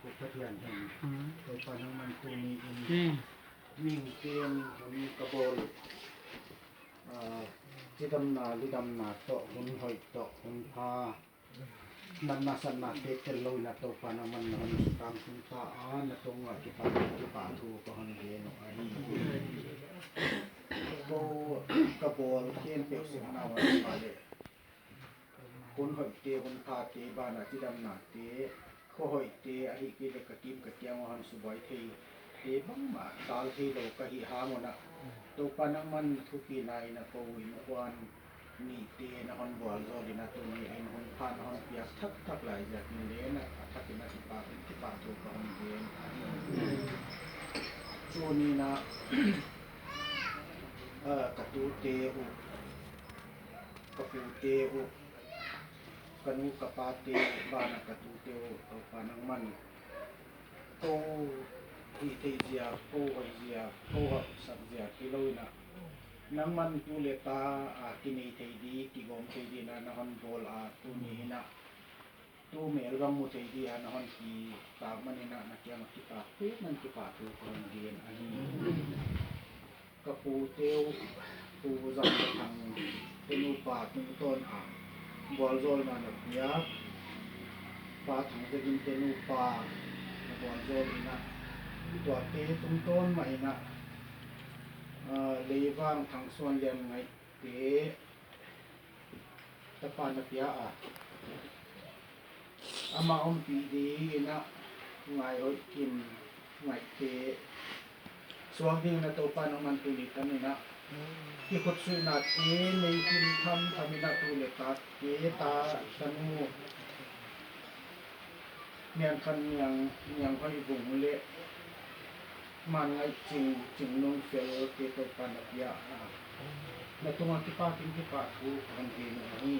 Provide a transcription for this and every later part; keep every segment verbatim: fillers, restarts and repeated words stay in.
Pathian hen. Toupa nangman tuni in mihingte'n hun ka bawl, ah, chidamna, lidamna toh, hun hoih toh, hun pha, natna satnate tel lou in a Toupa nangman na hon sutang tung ta a, na tungah kipak, kipahthu ka hon gen uh ahi. Kou ka bawl khempeuh sepna uah leh, hun hoihte, hun phate, banah chidamnate, kho hoihte, ahihkeileh ka kim ka kiang uah hon subuai theite bangmah tal theilou ka hih hang un a, Toupa nangman thupina in a kou innkuan nihte na hon vualzawl in a tuni in hun pha na hon piak thakthak lai ziakin leng a thak in a kipak, kipahthu ka hon gen ahi. Tuni in a, ah, ka tute uh, ka pute uh, ka nu ka pate uh, banah ka tute uh, Toupa nangman kou hihtheih ziak, kou hoih ziak, kou hausak ziak hilou in a, nangman tu leh ta a kinei thei di, kigawm thei di in a na hon bawl a, tuni in a tu mel bang mu thei di a na hon pi tak man in a na kiang a kipak, nang kipahthu ka hon gen ahi. Ka pute uh, Pu Zangthangte nupa tungtawn a vualzawlna na piak, Pa Thangzaginte nupa na vualzawl in a, tuate tungtawn mah in a, ah, Leivang Thangsuanlian Ngaihte tapa na pia a, amah ompih ding in a Ngaihoihkim Ngaihte suak ding in a Toupa nangman tuni tan in a, kikhutsuihnate nei kim tham tham in a tu leh tate ta tanu Niangkhanniang, Nianghoihvung leh Manngaihching, Chingnungfelte Toupa na pia a, na tungah kipak in kipahthu ka hon gen uh ahi.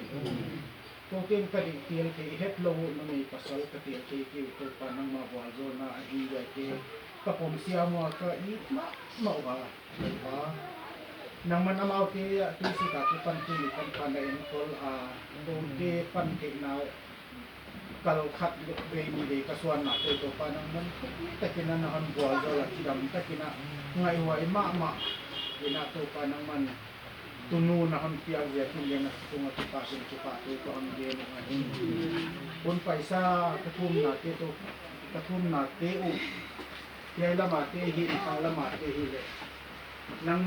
Kou te'n ka deih tel thei hetlou uh, numei pasal ka tel thei kei uh, Toupa nangmah vualzawlna ahi ziak in ka pom siam ua ka it mahmah ua, Toupa. Nangman amaute a tuisik a kipan tuni pan pan na enkol a, koute pantheihna kal khat leh vei nih vei ka suanna toh Toupa nangman thupi tak in a na hon vualzawl a, chidam tak in a ngaihhuai mahmah in a Toupa nangman tunu na hon piak ziak in leng na tungah kipak in kipahthu ka hon gen uh ahi. Hun paisa ka thumnate toh, ka thumnate uh, hiai lam a te hi, khang lam a te hi leh, nang